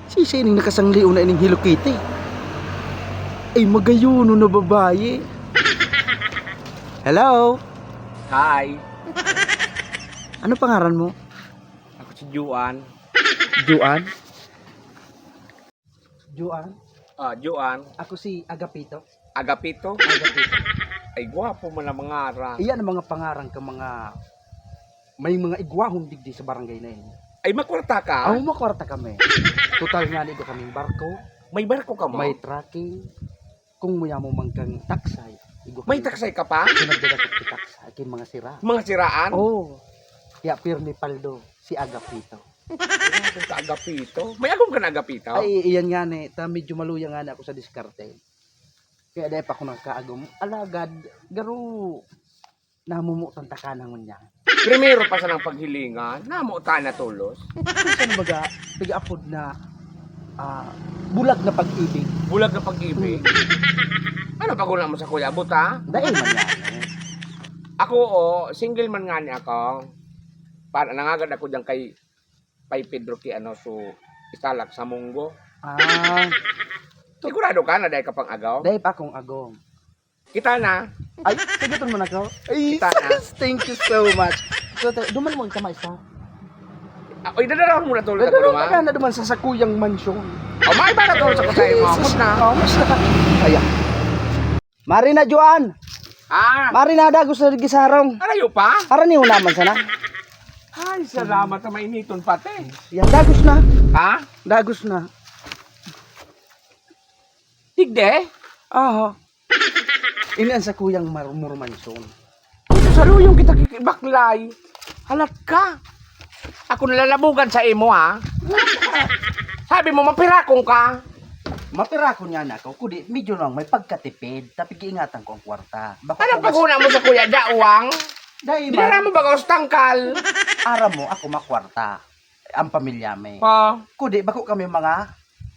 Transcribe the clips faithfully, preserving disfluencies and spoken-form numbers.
Sisay ning nakasangli na ining Hello Kitty? Ay, magayon na babae. Hello? Hi. Ano pangaran mo? Ako si Juan. Juan? Juan? Ah, Juan. Ako si Agapito. Agapito? Agapito. Ay, gwapo man ang mga ara. Iyan ang mga pangaran ka mga, may mga igwahon digdi sa barangay na ini. Ay, makwarta ka? Ah, makwarta kami. Total nga, igo kaming barko. May barko ka mo? May trucking. Kung muya mo man kang taksay, igo May kami taksay ka pa? Pinagdala ko si taksay, kay mga sira. Mga siraan? Oo. Kaya pirmi paldo si Agapito. Ay, ka Agapito. May agom ka na Agapito? Ay, iyan nga ni, ta medyo maluya nga na ako sa diskarte. Kaya dahil pa ako nagkaagom, alagad, garo, namumutan ta ka na ngunyan. Primero pa sanang paghilingan, namutan na tolos. Minsan baga, piga-apod na, ah, bulag na pag-ibig. Bulag na pag-ibig? Hmm. Ano pag-una mo sa kuya, buta? Dahil man yan. Ako, oh, single man nga ni ako. Para nangagad ako diyan kay Pay Pedro ki ano, so, isalak sa munggo. Ah. Sigurado ka na dahil ka pang agaw? Dahil pa akong agom. Kita na. Ay, sagutan mo na ko. Ay, Kita na. Sus, thank you so much. So, te, duman mo, ika maisa. Ah, oy, dadaraw mo na tulog sa Dadaraw tulungan. Ka na duman sa sakuyang mansyon. Oh, may ba na tulog sa kusay mo? Sus, Amos na. Amos na. Ayan. Mari na, Juan. Ah. Mari na, dagos na lagi sa harong. Arayo pa? Arani mo naman sana. Ay, salamat na mainiton pati. Yan, dagos na. Ha? Dagos na. Tigde? Aha. Ini ang sakuyang mar-, murmanson. Puto sa luyong kita kikibaklay. Halat ka. Ako nalalabugan sa imo, ha? Sabi mo, mapirakon ka. Mapirakon nga na ako, kudi medyo lang may pagkatipid, tapi giingatan ko ang kwarta. Bako Ano ko mas pag-una mo sa kuya, Dawang? Dai man. Dinara mo ba ka sa tangkal? Aram mo, ako makwarta. Ang pamilya mi. Ah. Kudi, bako kami mga,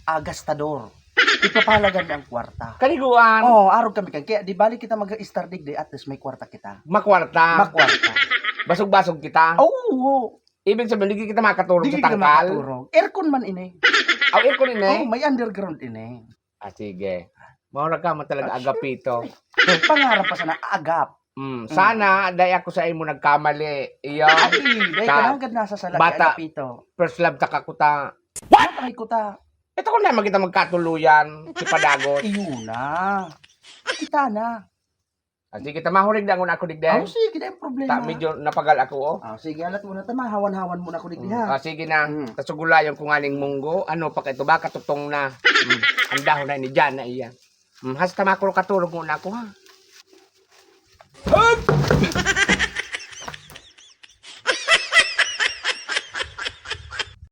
ah, gastador. Ipapahalagan mi ang kwarta. Kaliguan. Oo, arog kami kan. Kaya di bali kita mag-star digdi, at least may kwarta kita. Makwarta. Makwarta. Basog-basog kita. Oo. Ibig sabihin, di kita makaturog Di sa kita tangkal. Makaturog. Aircon man ini. Aw, aircon ini? Oh, may underground ini. Ah, sige. Maura ka man talaga, Ah, agapito. Pangarap pa sana, agap. Mm, Mm. sana, dai ako sa imo nagkamali. Iyo. Ay, dai Ta-, ka nanggad nasa sala, bata. Agapito. First love ta ka kuta. What? Ay, kuta. Ito ko na, magkita magkatuluyan, si Padagos. Iyo na. Kita na. Ah, sige, ta mahurig na ako na ako, digdi. Ah, sige, dai problema. Ta, medyo napagal ako, oh. Ah, sige, alat mo na, ta mahawan-hawan mo na ako, digdi, Mm. ha? Ah, sige na. Mm. Ta sugulayon ko nga ning munggo. Ano pa ka ito? Baka tutong na. Mm. Ang dahon na ini, dyan na iya. Mm. Hasta makuro katurog mo na ako, ha? Hup!